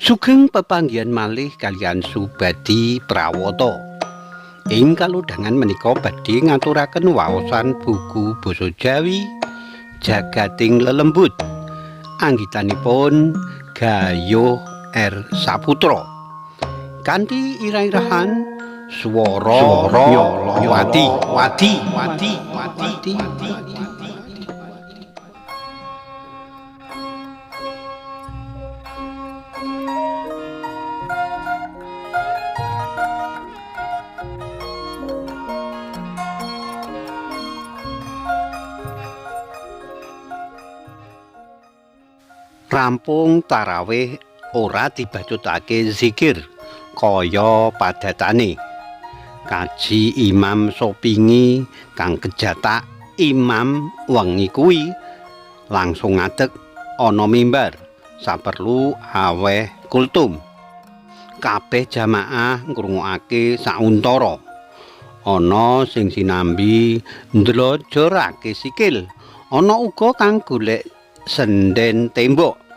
Sugeng pepanggihan malih kaliyan Subadi Prawata. Ing kalodhangan menika badhe ngaturaken waosan buku basa Jawi Jagating Lelembut. Anggitanipun Gayuh R. Saputra. Kanthi irah-irahan swara Nyolowati wati wati wati. Rampung tarawih ora dibacutake zikir kaya padatane. Kaji Imam Sopingi kang kejatak imam wengi kuwi langsung ngadeg ana mimbar saperlu aweh kultum. Kabeh jamaah ngrungokake sauntara. Ana sing sinambi ndlojorake sikil, ana uga kang golek senden tembok.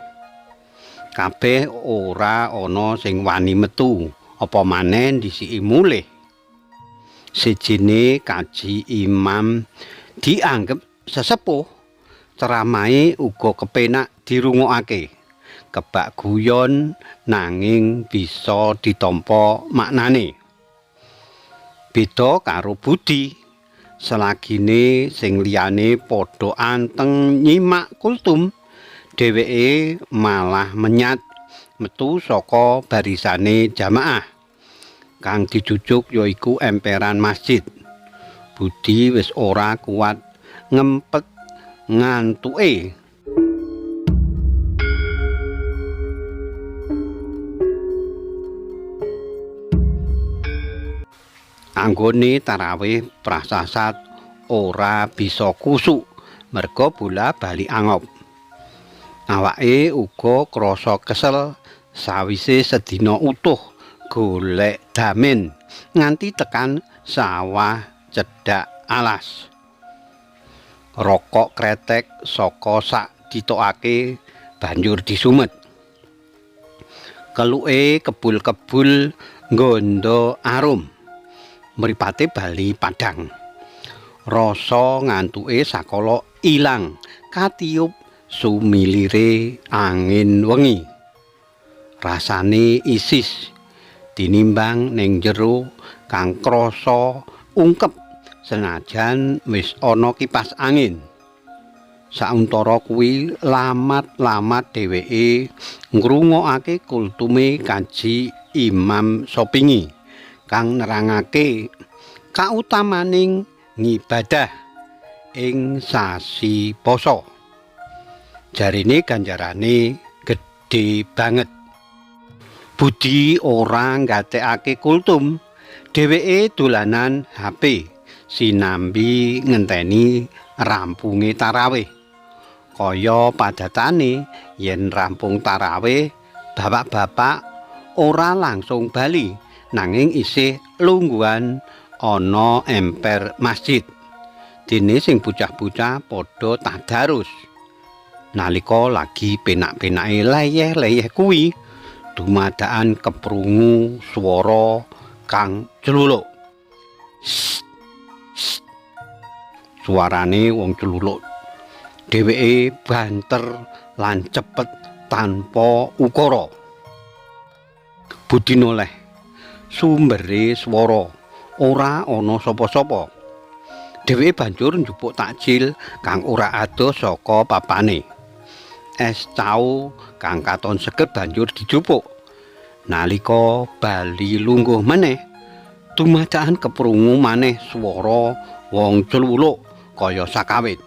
Kabeh ora ana sing wani metu, apa maneh ndhisiki mulih. Sijine kaji imam dianggep sesepuh, ceramahe uga kepenak dirungokake. Kebak guyon nanging bisa ditampa maknane. Beda karo Budi, selagine sing liyane padha anteng nyimak kultum, dheweke malah menyat metu saka barisane jamaah. Kang dijujuk yaiku emperan masjid. Budi wis ora kuat ngempet ngantuke. Anggone tarawih prasasat ora bisa kusuk merga bola bali angop. Awake uga krasa kesel sawise sedina utuh golek damen nganti tekan sawah cedhak alas. Rokok kretek saka sak ditokake banjur disumet. Keluke kebul-kebul nggondo arum. Mripate bali padhang. Rasa ngantuke sakala ilang katiup sumilire angin wengi. Rasane isis tinimbang ning jero kang krasa ungkep senajan wis ana kipas angin. Sauntara kuwi lamat-lamat dheweke ngrungokake kultume kaji Imam Sopingi kang nerangake kautamaning ngibadah ing sasi poso. Jarine ganjarane gedhe banget. Budi ora nggatekake kultum, dheweke dolanan HP sinambi ngenteni rampunge tarawih. Kaya padatane yen rampung tarawih, bapak-bapak ora langsung bali nanging isih lungguhan ana emper masjid. Dene sing bocah-bocah padha tadarus. Nalika lagi penak-penake leyeh-leyeh kuwi, dumadakan keprungu swara kang celuluk. Suarane wong celuluk. Dheweke banter lan cepet tanpa ukara. Budi noleh sumbere swara ora ana sapa-sapa. Dheweke banjur njupuk takjil kang ora adoh saka papane. Es cau kang katon seger banjur dijupuk. Nalika bali lungguh meneh, dumadakan keprungu maneh swara wong celuluk kaya sakawit.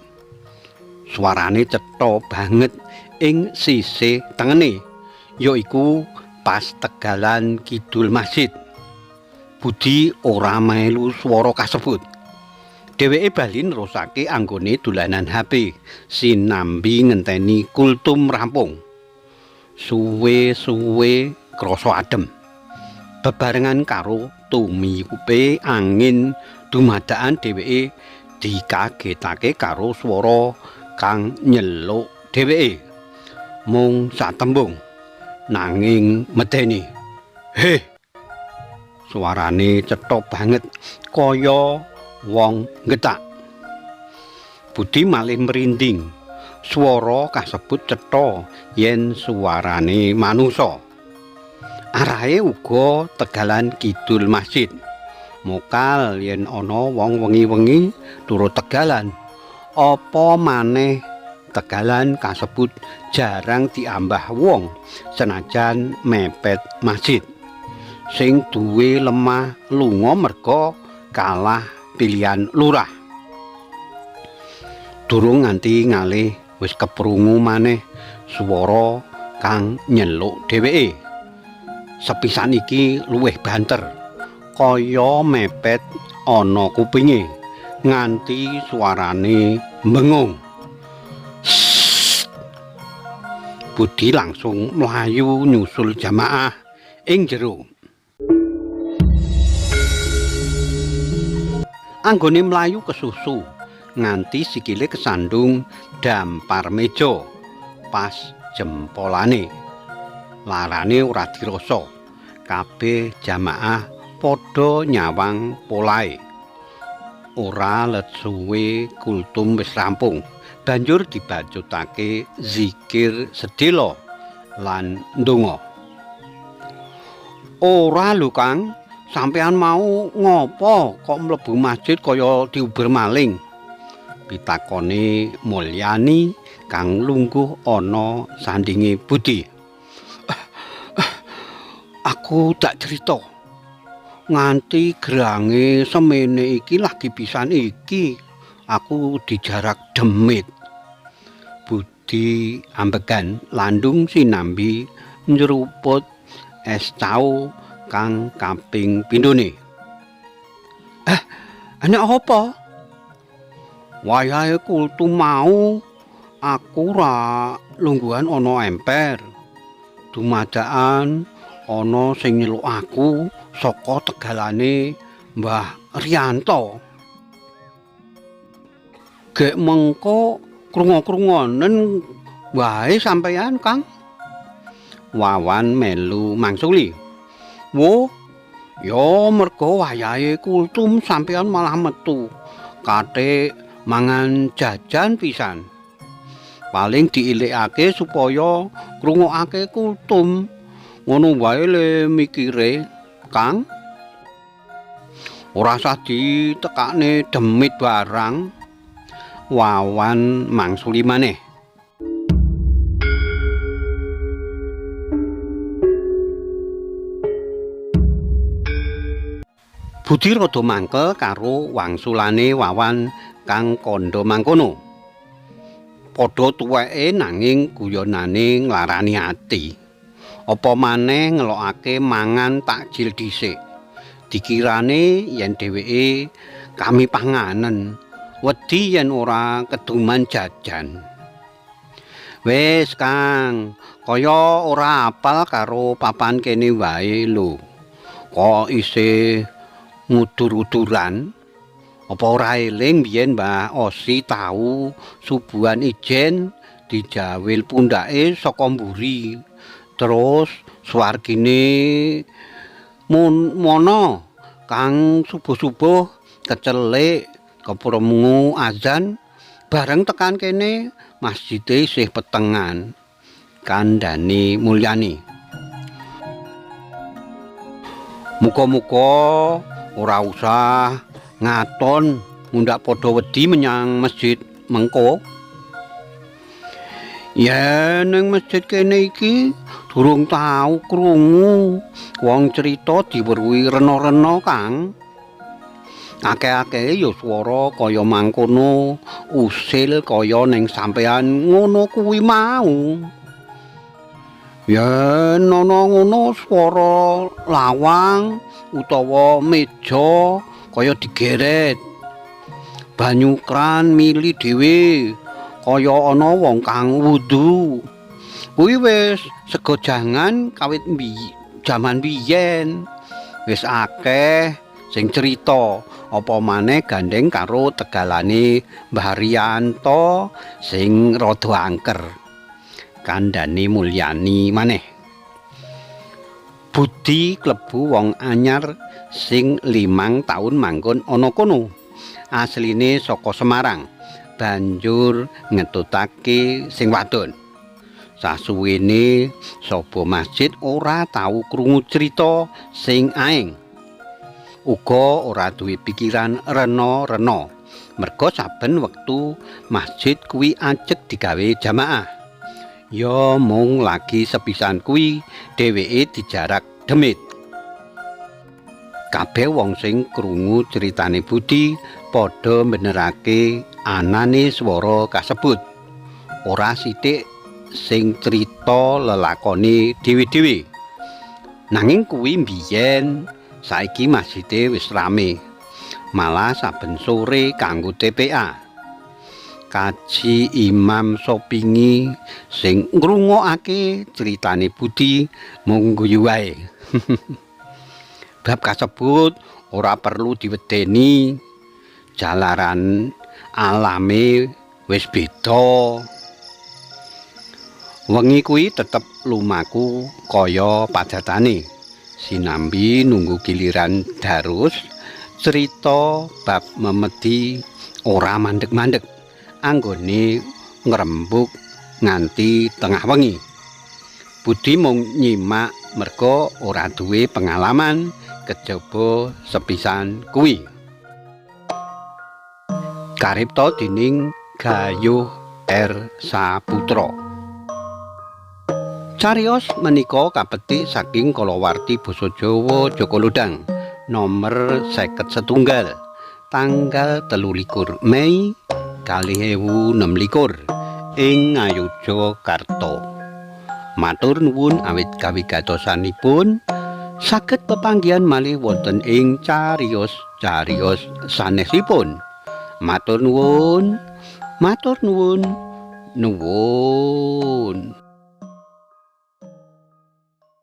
Suarane cetha banget ing sisih tengene, yaiku pas tegalan kidul masjid. Budi ora melu swara kasebut. Dheweke bali nerusake anggone dolanan HP sinambi ngenteni kultum rampung. Suwe-suwe krasa adem. Bebarengan karo tumiupe angin dumadakan dheweke dikagetake karo swara kang nyeluk dheweke. Mung satembung. nanging medeni. Heh. Suarane cetha banget kaya wong nggetak. Budi malih merinding. Swara kasebut cetha yen suarane manusa. Arahe uga tegalan kidul masjid. Mokal yen ana wong wengi-wengi turu tegalan. Apa maneh tegalan kasebut jarang diambah wong senajan mepet masjid. Sing duwe lemah lunga merga kalah pilihan lurah. Durung nganti ngalih wis keprungu maneh swara kang nyeluk dheweke. Sepisan iki luwih banter, kaya mepet ana kupinge nganti suarane bengung. Budi langsung mlayu nyusul jamaah ing jero. Anggone mlayu kesusu nganti sikile kesandung dampar meja pas jempolane. Larane ora dirasa. Kabeh jamaah padha nyawang polahe. Ora let suwe kultum wis rampung. Banjur dibacutake zikir sedhela lan ndonga. Ora lho Kang, sampean mau ngopo kok mlebu masjid kaya diuber maling? Pitakone Mulyani kang lungguh ana sandinge Budi. Aku dak cerita. Nganti gerange semene iki lagi pisan iki. Aku dijarak demit. Budi ambegan landung sinambi nyruput es cau kang kaping pindhone. Enek apa? Wayahe kultum mau aku ra lungguhan ana emper. Dumadakan ana sing nyeluk aku saka tegalane Mbah Rianto. Gek mengko krungu-krungonen wae sampeyan, Kang. Wawan melu mangsuli. Wo, ya mergo wayahe kultum sampeyan malah metu. Katik mangan jajan pisan. Paling diilikake supaya ngrungokake kultum. Ngono wae le mikire, Kang. Ora usah ditekakne demit barang. Wawan mangsuli maneh. Budi rada mangkel karo wangsulane Wawan kang kandha mangkono. Padha tuweke nanging guyonane nglarani ati. Apa maneh ngelokake mangan takjil dhisik. Dikirane yen dheweke kami panganen, wedi yen ora keduman jajan. Wis Kang, kaya ora apal karo papan kene wae lho. Kok isih ngudur-uduran? Apa ora eling biyen Mbah Osi tau subuhan ijen dijawil pundhake saka mburi. Terus swargine mono kang subuh-subuh kecelik keprungu azan bareng tekan kene masjide isih petengan. Kandhane Mulyani. Muga-muga ora usah ngaton mundak padha wedi menyang masjid mengko. Yen ning masjid kene iki durung tau krungu wong crita diweruhi rena-rena, Kang. Akeh-akehe ya swara kaya mangkono, usil kaya ning sampean ngono kuwi mau. Yen ana ngono swara lawang utawa meja kaya digeret. Banyu kran mili dhewe kaya ana wong kang wudu. Kuwi wis sego jangan kawit jaman biyen. Wis akeh sing cerita apa maneh gandeng karo tegalane Mbah Rianto sing rada angker. Kandhane Mulyani maneh. Budi klebu wong anyar sing 5 taun manggon ana kono. Asline saka Semarang. Banjur ngetutake sing wadon. Sasuwene saba masjid ora tau krungu crita sing aeng. Uga ora duwe pikiran rena-rena. Merga saben wektu masjid kuwi ajeg digawe jamaah. Ya mung lagi sepisan kuwi dheweke dijarak demit. Kabeh wong sing krungu critane Budi padha benerake anane swara kasebut. Ora sithik sing crita lelakone dhewe-dhewe. Nanging kuwi mbiyen, saiki masjide wis rame. Malah saben sore kanggo TPA. Kaji Imam Sopingi sing ngrungokake critane Budi mung guyu wae. Bab kasebut ora perlu diwedeni. Jalaran alame wis beda. Wengi kuwi tetep lumaku kaya padatane. Sinambi nunggu giliran darus, crita bab memedi ora mandeg-mandeg. Anggone ngrembug nganti tengah wengi. Budi mung nyimak merga ora duwe pengalaman kejaba sepisan kuwi. Karipta dening Gayuh R. Saputra. Cariyos menika kapetik saking kalawarti basa Jawa Jaka Lodhang nomer 51 tanggal 23 Mei 2026 ing Ngayogyakarta. Matur nuwun awit kawigatosanipun, saged pepanggihan malih wonten ing cariyos-cariyos sanesipun. Matur nuwun, matur nuwun, nuwun.